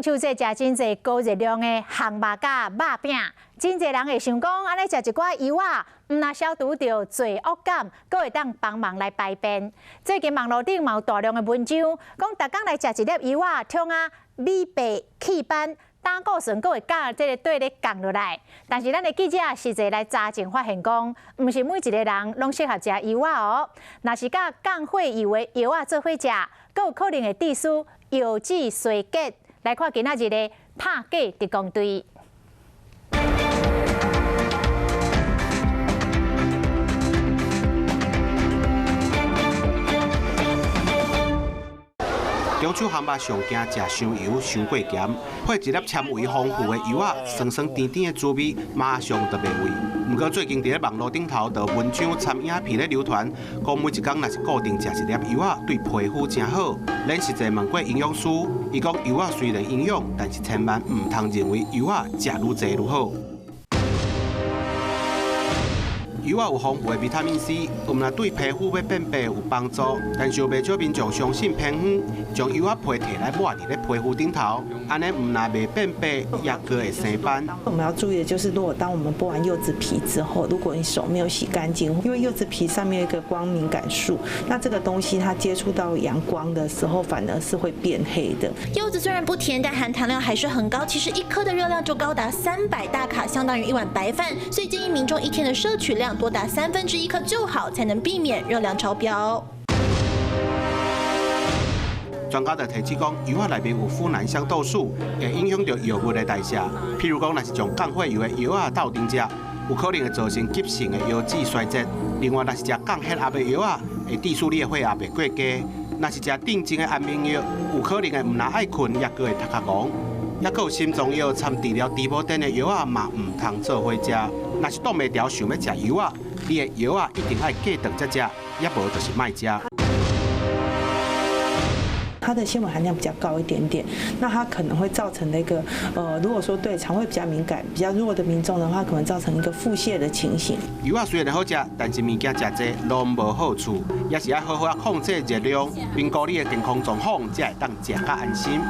秋節食真濟高熱量的烘肉佮肉餅，真濟人會想講，按呢食一寡油仔，毋但消除著罪惡感，閣會當幫忙來排便。最近網路頂嘛有大量的文章，講逐工來食一粒油仔，創啊美白祛斑，膽固醇閣會佮這个綴咧降落來。但是咱的記者實際來查證發現，講毋是每一個人攏適合食油仔哦。若是佮降血油的藥仔做伙食，閣有可能會致使藥劑衰竭。來看今仔日的拍假特工隊。中秋烘肉上驚食傷油、傷過鹹，配一粒纖維豐富的柚仔，酸酸甜甜的滋味，馬上就袂畏。毋過最近佇咧網路頂頭，就文章摻影片咧流傳，講每一工若是固定食一粒柚仔，對皮膚誠好。咱實際問過營養師，伊講柚仔雖然營養，但是千萬毋通認為柚仔食愈濟愈好。柚仔有豐富的維他命 C，毋但對皮膚欲變白有幫助，但是有袂少民眾相信偏方，將柚仔皮提來抹佇咧皮膚頂頭，按呢毋但袂變白，抑閣會生斑。我們要注意的就是，如果當我們剝完柚子皮之後，如果你手沒有洗乾淨，因為柚子皮上面有一個光敏感素，那這個東西它接觸到陽光的時候，反而是會變黑的。柚子雖然不甜，但含糖量還是很高，其實一顆的熱量就高達300大卡，相當於一碗白飯。所以建議民眾一天的攝取量多達1/3顆就好，才能避免熱量超標。專家就提醒講，柚仔內面有呋喃香豆素，會影響著藥物的代謝。譬如講，若是將降血油的藥仔鬥陣食，有可能會造成急性的藥劑衰竭。另外，若是食降血壓的藥仔，會致使你的血壓會過低。若是食鎮靜的安眠藥，有可能會毋但愛睏，抑閣會頭殼戇。抑閣有心臟藥摻治療豬母癜的藥仔嘛，毋通做伙食。若是擋袂牢想欲食柚仔，你的藥仔一定愛隔頓才食，抑無就是莫食。它的纖維含量比較高一點點，那它可能會造成那個，如果說對腸胃比較敏感、比較弱的民眾的話，可能造成一個腹瀉的情形。柚仔雖然好食，但是物件食濟攏無好處，也是愛好好仔控制熱量，評估你的健康狀況，才會當食較安心。